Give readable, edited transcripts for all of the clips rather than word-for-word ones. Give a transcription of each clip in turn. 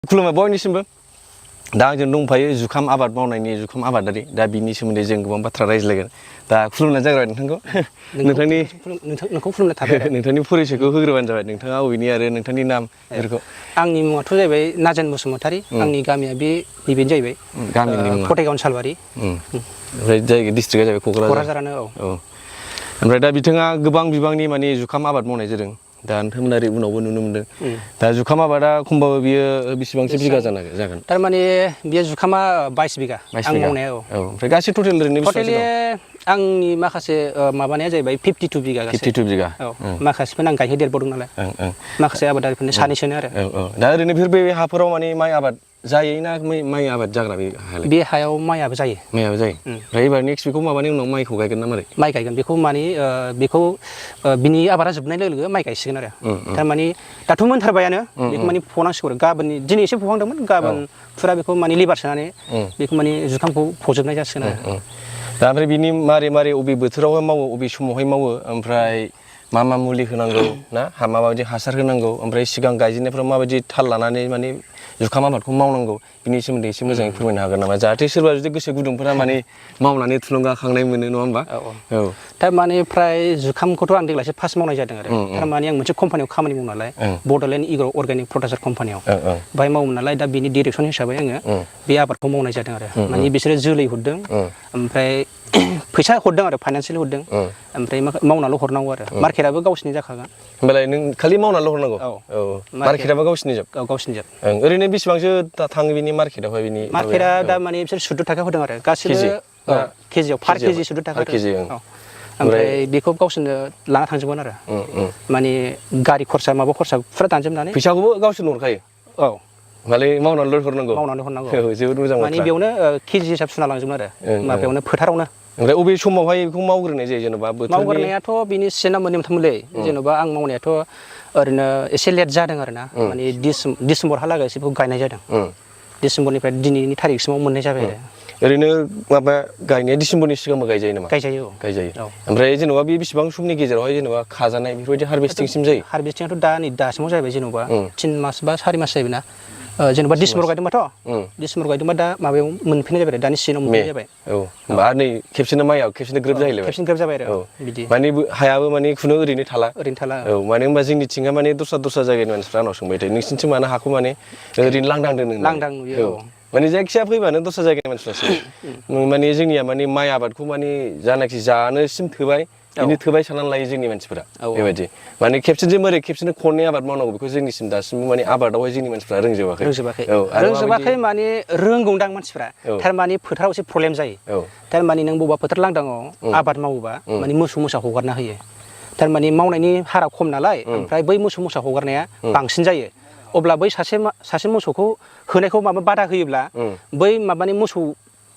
खुलुमबाय बयनिसिमबो दा आंजों दंफायो जुखाम आबाद मावनायनि जुखाम आबादारि दा बिनि सोमोन्दै जों गोबां बाथ्रा रायज्लायगोन दा खुलुमनाय जाबाय नोंथांखौ नोंखौ खुलुमनाय थाबाय नोंथांनि परिचयखौ होग्रोबानो जाबाय नोंथाङा अबेनि आरो नोंथांनि नाम बेफोरखौ आंनि मुङाथ' जाहैबाय नाजेन बसुमतारी आंनि गामिया नैबेनो जाहैबाय गामिनि मुङा फतेगाव सालबारि ओमफ्राय जायगा डिस्ट्रिक्टआ जाबाय क'क्राझारानो औ ओमफ्राय दा बिथाङा गोबां बिबांनि माने जुखाम आबाद मावनाय जादों दा नोंथांमोना ओरै उनावबो नुनो मोनदों दा जुखाम आबादा खमबाबो बियो बेसेबांसो बिगा जागोन थारमाने बेयो जुखामा 22 बिगा आं मावनाया औ ओमफ्राय गासै टटेल ओरैनो टटेलि आंनि माखासे माबानाया जाहैबाय 52 बिगा गासै 52 बिगा औ माखासेफोर आं गायहोदेरबावदों नालाय माखासे आबादारिफोरनि सानैसोनो आरो औ दा ओरैनो बे हाफोराव माने माइ आबाद जायोना माइ आबाद जाग्रा बे हायाव माइआबो जायो ओमफ्राय एबार नेक्स्ट बेखौ माबानि उनाव माइखौ गायगोन ना मारै माइ गायगोन बेखौ माने बेखौ बिनि आबादा जोबनाय लोगो लोगो माइ गायसिगोन आरो थारमाने दाथ' मोनथारबायानो बेखौ माने फनांसिगौ आरो गाबोननि दिनै एसे फहांदोंमोन गाबोन फुरा बेखौ माने लिभार सोनानै बेखौ माने जुखामखौ फजोबनाय जासिगोन आरो दा ओमफ्राय बिनि मारै अबे बोथोरावहाय मावो अबे समावहाय मावो ओमफ्राय मा मुलि होनांगौ ना माबायदि हासार होनांगौ ओमफ्राय सिगां गायजेननायफ्राव माबायदि थाल लानानै माने जुखाम आबादखौ मावनांगौ बिनि सोमोन्दै एसे मोजाङै फोरमायनो हागोन नामा जाहाथे सोरबा जुदि गोसो गुदुंफोरा माने मावनानै थुलुंगाखांनाय मोनो नङा होमबा औ थारमाने फ्राय जुखामखौथ' आं देग्लायसो फार्स्ट मावनाय जादों आरो थारमाने आं मोनसे कम्पानियाव खामानि मावो नालाय बड'लेण्ड अर्गेनिक प्रडाक्सन कम्पानियाव बाहाय मावोमोन नालाय दा बिनि डिरेक्सन हिसाबै आङो बे आबादखौ मावनाय जादों आरो माने बिसोरो जोलै हरदों ओमफ्राय फैसा हरदों आरो फाइनान्सियेल हरदों ओमफ्राय मावनाल' हरनांगौ आरो मार्केटआबो गावसिनि जाखागोन होमबालाय नों खालि मावनाल' हरनांगौ औ मार्केटआबो गावसिनि जोब गावसिनि जोब ओरैनो बेसेबांसो थाङो बिनि मार्केटआवहाय बिनि मार्केटआ दा माने बिसोर 14 थाखा होदों आरो गासिबो केजियाव पार केजि 14 थाखा होदों ओमफ्राय बेखौ गावसोरनो लाना थांजोबगोन आरो माने गारि खरसा माबा खरसा फुरा दानजोबनानै फैसाखौबो गावसोरनो हरखायो औ माने मावनानैल' हरनांगौ जोबोद मोजां माने बेयावनो केजि हिसाब सुना लांजोबगोन आरो माबायावनो फोथारावनो ओमफ्राय अबे समावहाय बेखौ मावग्रोनाय जायो जेनेबा मावग्रोनायाथ' बिनि सिजोना मोननै मोनथामलै जेनेबा आं मावनायाथ' ओरैनो एसे लेट जादों आरो ना माने डिसेम्बरहालागै बेखौ गायनाय जादों डिसेम्बरनिफ्राय दिनैनि थारिखसिमाव मोननाय जाबाय आरो ओरैनो माबा गायनाया डिसेम्बरनि सिगांबो गायजायो नामा गायजायो ओमफ्राय जेनेबा बे बेसेबां समनि गेजेरावहाय जेनेबा खाजानाय बेफोरबायदि हारभेस्टिंसिम जायो हारभेस्टिंआथ' दा नै दासिमाव जाहैबाय जेनेबा 3 मास बा 4 मास जाहैबाय ना जेनेबा डिसेम्बर गायदोंबाथ' डिसेम्बर गायदोंबा दा माबायाव मोनफिननाय जाबाय दानि सिजोनाव मोनफिननाय जाबाय औ होमबा आरो नै खेबसेनो माइआव खेबसेनो ग्रोब जाहैलायबाय खेबसेनो ग्रोब जाबाय आरो बिदि माने हायाबो माने खुनु ओरैनो थाला औ मानो होनबा जोंनिथिंआ माने दस्रा जायगानि मानसिफ्रा आंनाव सोंबाय थायो नोंसिनिथिं मानो हाखौ माने ओरैनो लांदां दोनो लांदां नुयो माने जायखिया फैबानो दस्रा जायगानि मानसिफ्रा माने जोंनिया माने माइ आबादखौ माने जानाखि जानोसिम थोबाय बिनो थोबाय साननानै लायो जोंनि मानसिफोरा बेबायदि माने खेबसेनो बोरै खेबसेनो खननै आबाद मावनांगौ बेखौ जोंनिसिम दासिमबो माने आबादावहाय जोंनि मानसिफ्रा रोंजोबाखै माने रोंगौदां मानसिफ्रा थारमाने फोथाराव एसे प्रब्लेम जायो थारमाने नों बबेबा फोथार लांदाङाव आबाद मावोबा माने मोसौ मोसा हगारना होयो थारमाने मावनायनि हारा खम नालाय ओमफ्राय बै मोसौ मोसा हगारनाया बांसिन जायो अब्ला बै सासे मोसौखौ होनायखौ बादा होयोब्ला बै माबानि मोसौ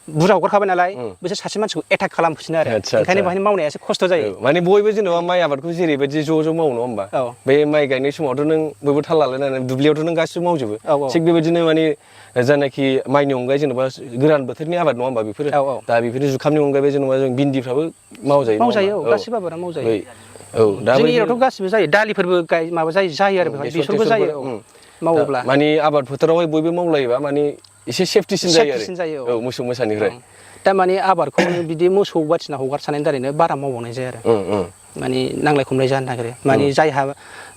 बुरजा हगारखाबाय नालाय बिसोर सासे मानसिखौ एटाक खालामफिनो आरो ओंखायनो बेहायनो मावनाया एसे खस्थ' जायो माने बयबो जेनेबा माइ आबादखौ जेरैबायदि ज' मावो नङा होमबा बे माइ गायनाय समावथ' नों बयबो थाल लालायनानै दुब्लियावथ' नों गासिबो मावजोबो थिग बेबायदिनो माने जायनाखि माइनि अनगायै जेनेबा गोरान बोथोरनि आबाद नङा होमबा बेफोरो दा बेफोरनि जुखामनि अनगायै जेनेबा जों भिन्दिफ्राबो मावजायो गासिबो आबादा मावजायो जोंनि एरियायावथ' गासिबो जायो दालिफोरबो माबा जायो आरो बेसरबो जायो मावोब्ला माने आबाद फोथारावहाय बयबो मावलायोबा माने एसे सेफटिसिन जायो औ मोसौ मोसानिफ्राय दा माने आबादखौ बिदि मोसौ बायदिसिना हगारसानायनि दारैनो बारा मावबावनाय जाया आरो माने नांलाय खमलाय जानो नागिरो माने जायहा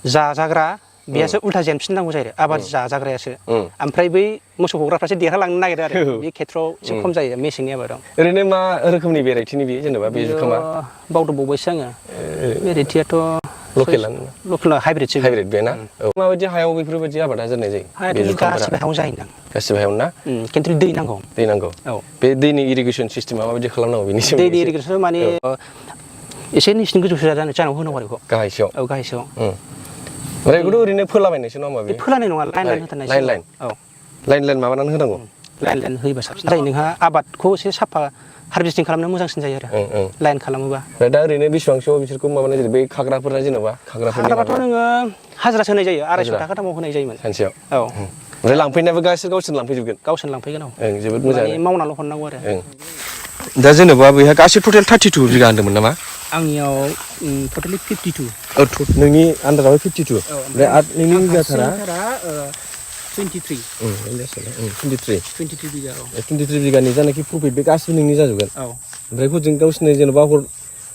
जाजाग्रा बेयासो उल्था जेनफिननांगौ जायो आबाद जाजाग्रायासो ओमफ्राय बै मोसौ हग्राफ्रासो देरहालांनो नागिरो आरो बे खेथ्रआव एसे खम जायो मेसेंनि आबादाव ओरैनो मा रोखोमनि भेराइटिनि बे जेनेबा बे जुखामा बावदोंबावबायसो आङो भेराइटियाथ' लकेल हाइब्रिद बे ना माबायदि हायाव बेफोरबायदि आबादा जानाय जायो गासिबो हायाव जायोदां गासिबो हायाव ना खिन्थु दै नांगौ बे दैनि इरिगेसन सिस्टेमा माबायदि खालामनांगौ बेनि सोमोन्दै दैनि इरिगेसन माने एसे निसिनि गोजौसो जानांगौ होनांगौ आरो गाहायसेयाव ओमफ्राय बेखौथ' ओरैनो फोलाबायनायसो नङा होमबा बे फोलानाय नङा लाइन होथारनायसो लाइन माबानानै होनांगौ लाइन होयोबा साबसिन जायो नोंहा आबादखौ एसे साफा हारभेस्टिं खालामनो मोजांसिन जायो आरो लाइन खालामोबा दा ओरैनो बेसेबांसोआव बिसोरखौ माबानाय जायो बै खाग्राफोरा जेनेबा खाग्राफोराथ' नोङो हाजिरासो होनाय जायो 250 थाखा दामाव होनाय जायोमोन सानसेयाव ओमफ्राय लांफैनायाबो गावसोरनो लांफैजोबगोन जोबोद मोजां माने मावनाल' हरनांगौ आरो दा जेनेबा बेहा गासै टटेल 32 बिगा होनदोंमोन नामा आंनियाव टटेलि 52 नोंनि आन्दाराव 52 ओमफ्राय नोंनि बिगाथारा 23 23 बिगा 23 बिगानि जानाखि प्रफिट बे गासिबो नोंनि जाजोबगोन औ ओमफ्राय हजों गावसिनो जेनेबा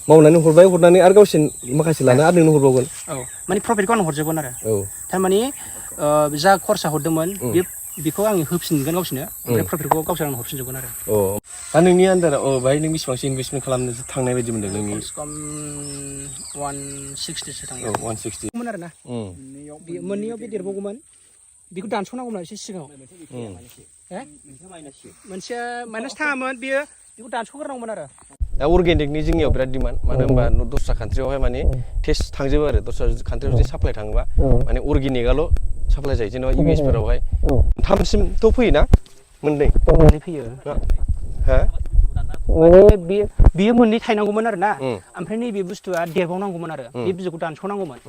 मावनानै हरनानै आरो गावसिनो माखासे लाना आरो नोंनो हरबावगोन औ माने प्रफिटखौ आं हरजोबगोन आरो औ थारमाने जा खरसा हरदोंमोन बेखौ आं होफिनगोन गावसोरनो ओमफ्राय प्रफिटखौ गावसोर आंनो हरफिनजोबगोन आरो दा नोंनि आन्दाराव बाहाय नों बेसेबांसो इनभेस्टमेन्ट खालामनो थांनाय बायदि मोनदों नोंनि खमसे खम 160 सो थांबाय 160 मोन आरोना मोननैयाव बे देरबावगौमोन बेखौ दानस'नांगौमोन एसे सिगाङाव मोनसेया माइनास थाङामोन बेखौ दानस'ग्रोनांगौमोन आरो दा अर्गेनिकनि जोंनियाव बिराद डिमान्ड मानो होनबा दस्रा कान्ट्रियावहाय माने टेस्ट थांजोबो आरो दस्रा कान्ट्रियाव जुदि साप्लाय थाङोबा माने अर्गेनिकआल' साप्लाय जायो जेनेबा इउ एस फोरावहाय 3सिमथ' फैयोना मोननै फैयो हा माने बियो मोननै थायनांगौमोन आरो ना ओमफ्राय नैबे बुस्थुआ देरबावनांगौमोन आरो बे बिजौखौ दानस'नांगौमोन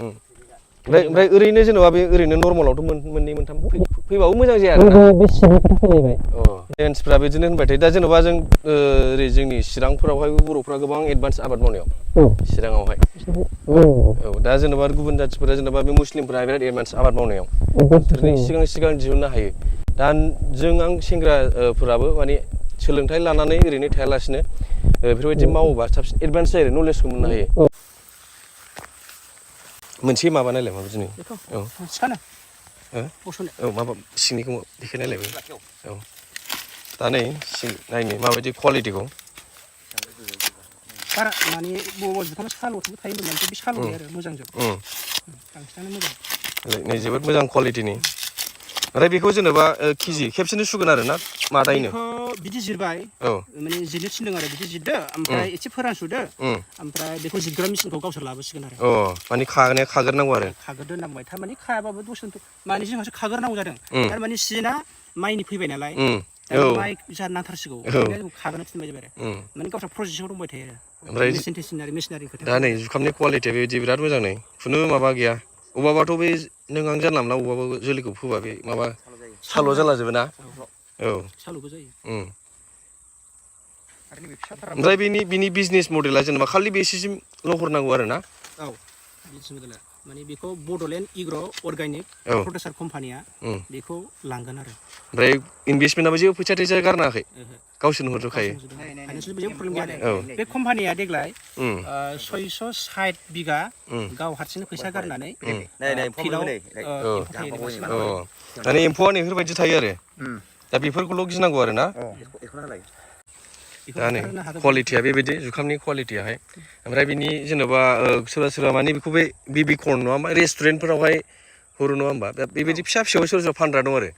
ओमफ्राय ओरैनो जेनेबा बे ओरैनो नर्मालावथ' मोननै मोनथाम फैबाबो मोजां जाया आरो बे सिंनि खोथा फैलायबाय फ्रेन्सफ्रा बिदिनो होनबाय थायो दा जेनेबा जों ओरै जोंनि चिरांफोरावहाय बर'फ्रा गोबां एडभान्स आबाद मावनायाव चिराङावहाय औ दा जेनेबा गुबुन जाथिफोरा जेनेबा बे मुस्लिमफोरा बिराद एडभान्स आबाद मावनायाव सिगां दिहुननो हायो दा आं सेंग्राफोराबो माने सोलोंथाइ लानानै ओरैनो थायालासिनो बेफोरबायदि मावोबा साबसिन एडभान्स जायो आरो नलेजखौ मोननो हायो मोनसे माबानायलाय माबादिनो औ सिखानो औ माबा सिंनिखौ देखायनायलायबो औ दा नै नायनो माबायदि क्वालिटिखौ बारा माने बबेबा जुखाम साल'बो थायोमोन माने बे साल'नाय आरो मोजां जोब बांसिनानो मोजां नै जोबोद मोजां क्वालिटिनि ओमफ्राय बेखौ जेनेबा केजि खेबसेनो सुगोन आरो ना मादायैनो बिदि जिरबाय माने जिरनो थिनदों आरो बिदि जिरदो ओमफ्राय एसे फोरानसुदो ओमफ्राय बेखौ जिरग्रा मेसिनखौ गावसोर लाबोसिगोन आरो माने खाग्रोनांगौ आरो खाग्रोनांबाय थारमाने खायाबाबो दसे माने जोंहासो खाग्रोनांगौ जादों थारमाने सिजोना माइनि फैबाय नालाय माइ जा नांथारसिगौ खाग्रोनो थिनबाय जाबाय आरो माने गावस्रा प्रजेक्टआव दंबाय थायो आरो ओमफ्राय मेसिनारि खोथा दा नै जुखामनि क्वालिटिया बेबायदि बिराद मोजां नै खुनु माबा गैया अबावबाथ' बे नों आं जानला मोनला अबावबा जोलैखौ फोबा बे माबा साल' जालाजोबो ना औ साल'बो जायो ओमफ्राय बिनि बिजनेस मडेला जेनेबा खालि बेसेसिमल' हरनांगौ आरो ना औ बिजनेस मडेला माने बेखौ बड'लेण्ड एग्र' अर्गानिक प्रडिउसार कम्पानिया बेखौ लांगोन आरो ओमफ्राय इनभेस्टमेन्टआबो जेबो फैसा थैसा गारनाङाखै गावसोरनो हरजोबखायो बे कम्पानिया देग्लाय 660 बिगा गाव हारसिंनो फैसा गारनानै माने एम्फौआ नैफोरबायदि थायो आरो दा बेफोरखौल' गिनांगौ आरो ना दा नै क्वालिटिया बेबायदि जुखामनि क्वालिटियाहाय ओमफ्राय बिनि जेनेबा सोरबा माने बेखौ बे बेबि कर्न नङा होमबा रेस्टुरेन्टफोरावहाय हरो नङा होमबा दा बेबायदि फिसा फिसायाव सोरबा फानग्रा दं आरो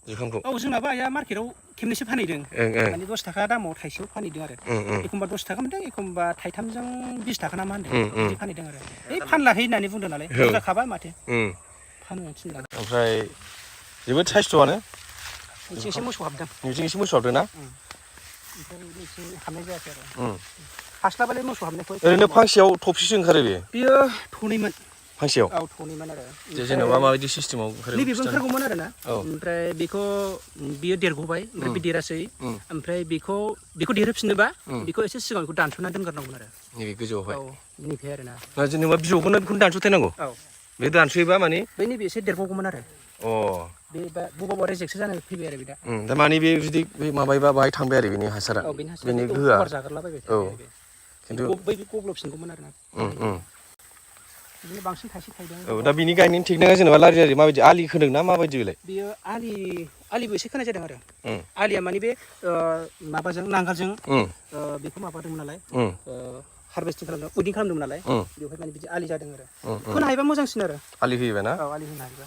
जुखामखौ जोंनाबो आइया मार्केटआव खेबनैसो फानहैदों माने 10 थाखा दामाव थाइसेयाव फानहैदों आरो एखमबा 10 थाखा मोनदों एखमबा थाइथामजों 20 थाखा ना मा होनदों बिदि फानहैदों आरो फानलाहै होननानै बुंदों नालाय बुरजाखाबा माथो फानो थिनदों ओमफ्राय जोबोद साइस्थ'आनो नोंथिं एसे मोसौ हाबदों ना हाबनाय जायाखै आरो हास्लाबालाय मोसौ हाबनायखौ ओरैनो फांसेयाव थफिसो ओंखारो बेयो थनैमोन फांसेयाव औ थनैमोन आरो जेनेबा माबायदि सिस्टेमाव ओंखारो नैबेबो ओंखारगौमोन आरो ना ओमफ्राय बियो देरग'बाय ओमफ्राय बे देरासै ओमफ्राय बेखौ देरहोफिननोबा बेखौ एसे सिगां बेखौ दानस'ना दोनग्रोनांगोन आरो नैबे गोजौआवहाय नैबे आरो ना जेनेबा बिजौखौनो बेखौनो दानस'थायनांगौ बे दानस'योबा माने बै नैबे एसे देरबावगौमोन आरो बे बबेबा रेजेक्टसो जानानै फैबाय आरो बे दा माने बे जुदि बे माबायोबा बाहाय थांबाय आरो बेनि हासारा बेनि गोहोआ खिन्थु बै गब्ल'फिनगौमोन आरो ना बिदिनो बांसिन थाइसे थाइदों दा बिनि गायनायनि टेकनिकआ जेनेबा लारि माबायदि आलि खोदों ना माबायदि बेलाय बेयो आलिबो एसे खोनाय जादों आरो आलिया माने बे माबाजों नांगालजों बेखौ माबादोंमोन नालाय हारभेस्टिं खालामदों उइदिं खालामदोंमोन नालाय बेवहाय माने बिदि आलि जादों आरो खोनो हायोबा मोजांसिन आरो आलि होयोबा ना औ आलि होनो हायोबा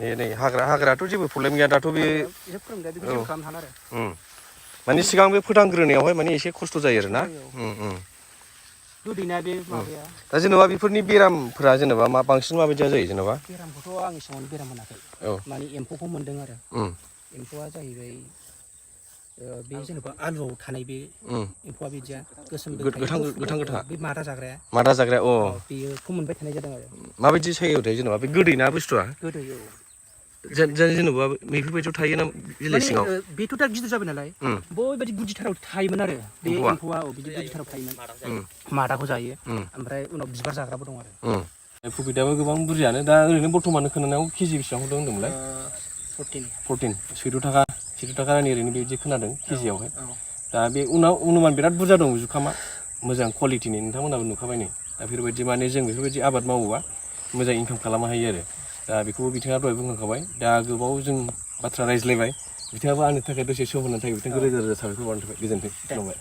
नै हाग्राथ' जेबो प्रब्लेम गैया दाथ' बे फोरोंदों बेखौ जेबो खालामनो हाला आरो माने सिगां बे फोथांग्रोनायावहाय माने एसे खस्थ' जायो आरो ना गोदैना बे माबाया दा जेनेबा बेफोरनि बेरामफोरा जेनेबा बांसिन माबायदिया जायो जेनेबा बेरामखौथ' आं एसेबां बेराम मोनाखै माने एम्फौखौ मोनदों आरो एम्फौआ जाहैबाय बे जेनेबा आलुआव थानाय बे एम्फौआ बिदिया गोथां बे मादा जाग्राया बेयोखौ मोनबाय थानाय जादों आरो माबायदि सायोथाय जेनेबा बे गोदै ना बुस्थुआ गोदै जेनेबा बेफोरबायदियाव थायो ना बिलाइ सिङाव बेथ' दा गिदिर जाबाय नालाय बयबायदि गुदिथाराव थायोमोन आरो बे एम्फौआ बिदि गुदिथाराव थायोमोन मादाखौ जायो ओमफ्राय उनाव बिबार जाग्राबो दं आरो प्रफिटआबो गोबां बुरजायानो दा ओरैनो बर्थमान खोनानायाव केजि बेसेबां हरदों होनदोंमोनलाय 14 14 थाखा रांनि ओरैनो बेबायदि खोनादों केजियावहाय दा बे उनाव अनुमान बिराद बुरजा दं जुखामा मोजां क्वालिटिनि नोंथांमोनाबो नुखाबाय नै दा बेफोरबायदि माने जों बेफोरबायदि आबाद मावोबा मोजां इनकाम खालामनो हायो आरो दा बेखौबो बिथाङा दहाय बुंखांखाबाय दा गोबाव जों बाथ्रा रायज्लायबाय बिथाङाबो आंनि थाखाय दसे सम होनायनि थाखाय बिथांखौ रोजा रोजा साबायखर बावनाय थाबाय गोजोन्थों खुलुमबाय